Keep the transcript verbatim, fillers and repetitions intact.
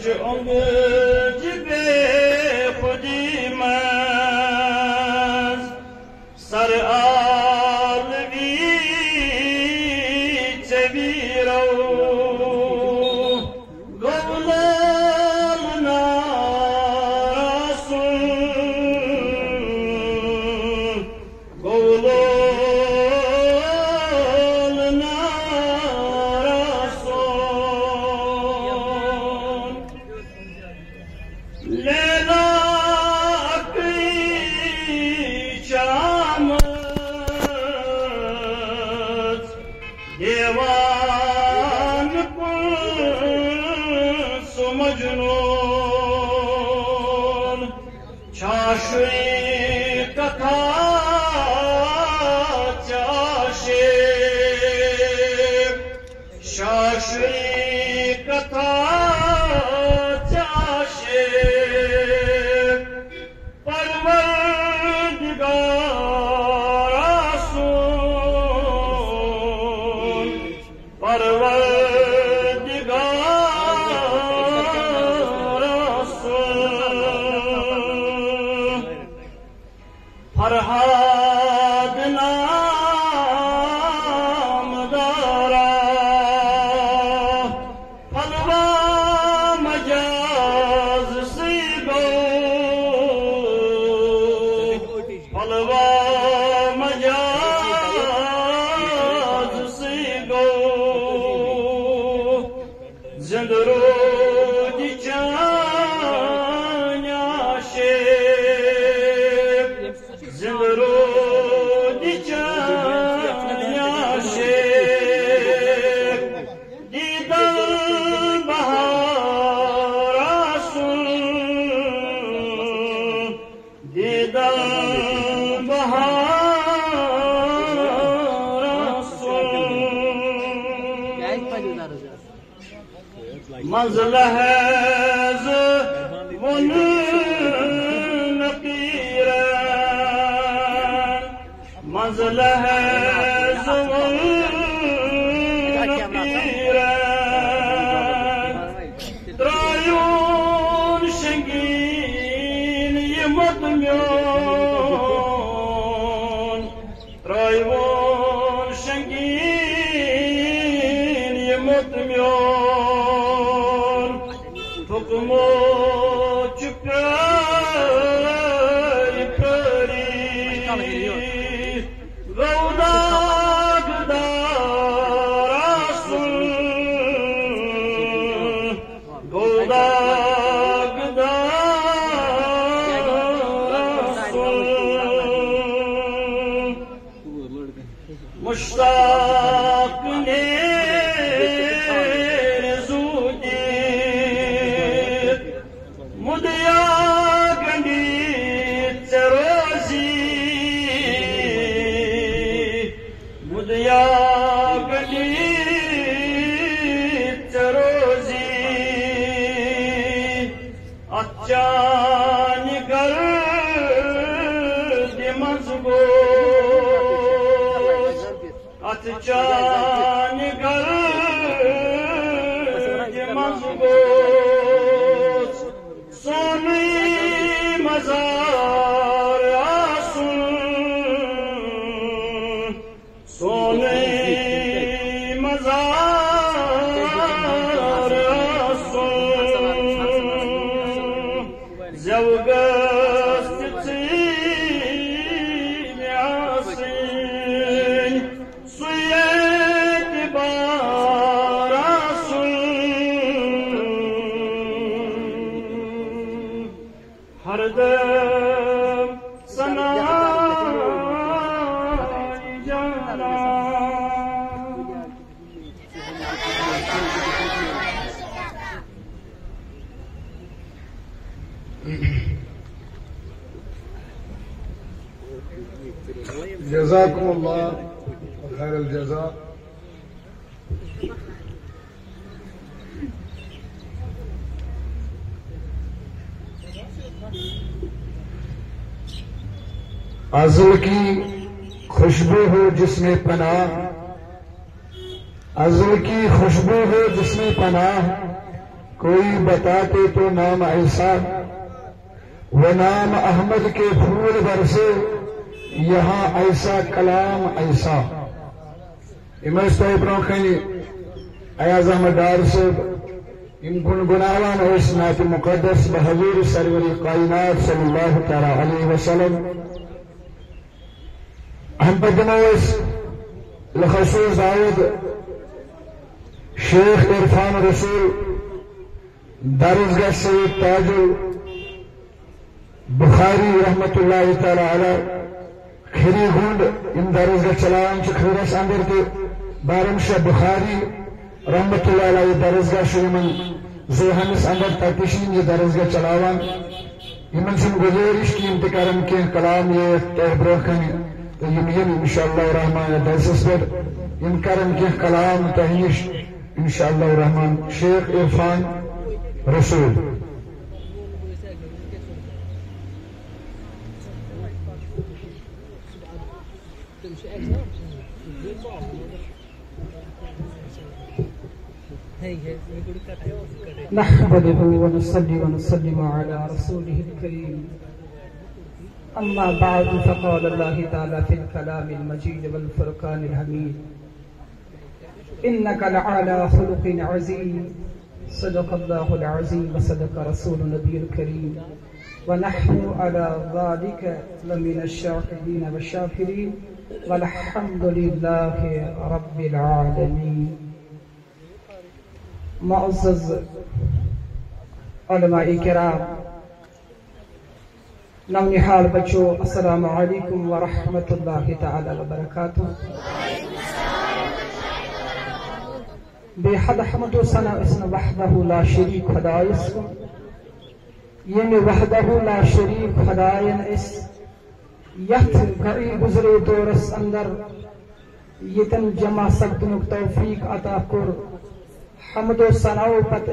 چھ اونگج بے خودی منٛز سر عالمی ژےٚ ویرو گولن رسول۔ گولن رسول۔ لیلا اکئی چامت دیوان کن سو مجنون۔ شاشری کتھا چاشے، شاشری کتھا چاشے، پروردگار سون، پروردگار سون۔ فرہاد نام دارا، پھلوا مجاز سی گو، پھلوا مجاز سی گو۔ زندہ رودی چانیا شیخ، زندہ رودی چانیا شیخ۔ دیدن بہار آسن، دیدن بہار آسن۔ منزلہ حیض ون نقیرن، منزلہ حیض ون نقیرن۔ ترایون شنگین یہ مت میون، ترایون شنگین یہ مت میون۔ تھوٚکمُت چھُ پرٛٲرۍ پرٛٲرۍ۔ گوٚو داغدار آسُن، گوٚو داغدار آسُن۔ مشتاق نیر زودی، مدیا گنڈی چروزی، مدیا گنڈی چروزی۔ اتھ چانہِ گردِ منٛز گوٚژھ، اتھ چانہِ گردِ منٛز گوٚژھ سونُے مزار آسُن۔ سونُے مزار آسُن، زٮ۪و گٔژھ تِژھٕے مےٚ آسٕنۍ، سُے اعتبار آسُن۔ ہردم سنا جانا۔ جزاکم اللہ خیر الجزا۔ ازل کی خوشبو ہو جس میں پناہ، ازل کی خوشبو ہو جس میں پناہ، کوئی بتاتے تو نام ایسا، وہ نام احمد کے پھول برسے، یہاں ایسا کلام ایسا۔ یِم ٲسۍ تۄہہِ برونٛہہ کنہِ ایاز احمد ڈار صٲب، یِم گُنگُناوان ٲسۍ نعت مقدس بحضور سرور کائنات صلی اللہ تعالی علیہ وسلم۔ اَمہِ پتہٕ دِمو أسۍ لخصوص دعوت شیخ عرفان رسول، درسگاہ سید تاج البخاری رحمت اللہ تعالی علیہ، کھری گنڈ، یِم درسگاہ چلاوان چھِ کھیرس اندر تہِ، بارم شاہ بخاری رحمت اللہ علیہ درسگاہ چھُ یِمن زوہنس اندر، تتہِ چھِ یِم یہِ درسگاہ چلاوان۔ یِمن چھُم گُزٲرِش کہِ یِم تہِ کرن کینٛہہ کلام یتھ تۄہہِ برونٛہہ کنہِ، تہٕ یِم یِن انشاءاللہ الرحمن یتھ درسس پٮ۪ٹھ، یِم کرن کینٛہہ کلام تۄہہِ نِش انشاءاللہ الرحمن۔ شیخ عرفان رسول۔ نحمده ونصلي ونسلم على رسوله الكريم. أما بعد، فقال الله تعالى في الكلام المجيد والفرقان الحميد: إنك لعلى خلق عظيم. صدق الله العظيم وصدق رسول النبي الكريم. ونحن على ذلك لمن الشاهدين والشاكرين. والحمد لله رب العالمين. معزز علماء کرام، نونہال بچو، السلام علیکم ورحمۃ اللہ تعالی وبرکاتہ۔ بے حد حمد و ثنا اسن وحدہ لا شریک خدایس کن، ییٚمہِ وحدہ لا شریک خدایَن أسۍ یتھ گئی گزرے دورس اندر ییٚتٮ۪ن جمع سپدنُک توفیق عطا کوٚر۔ حمد و ثناو پتہٕ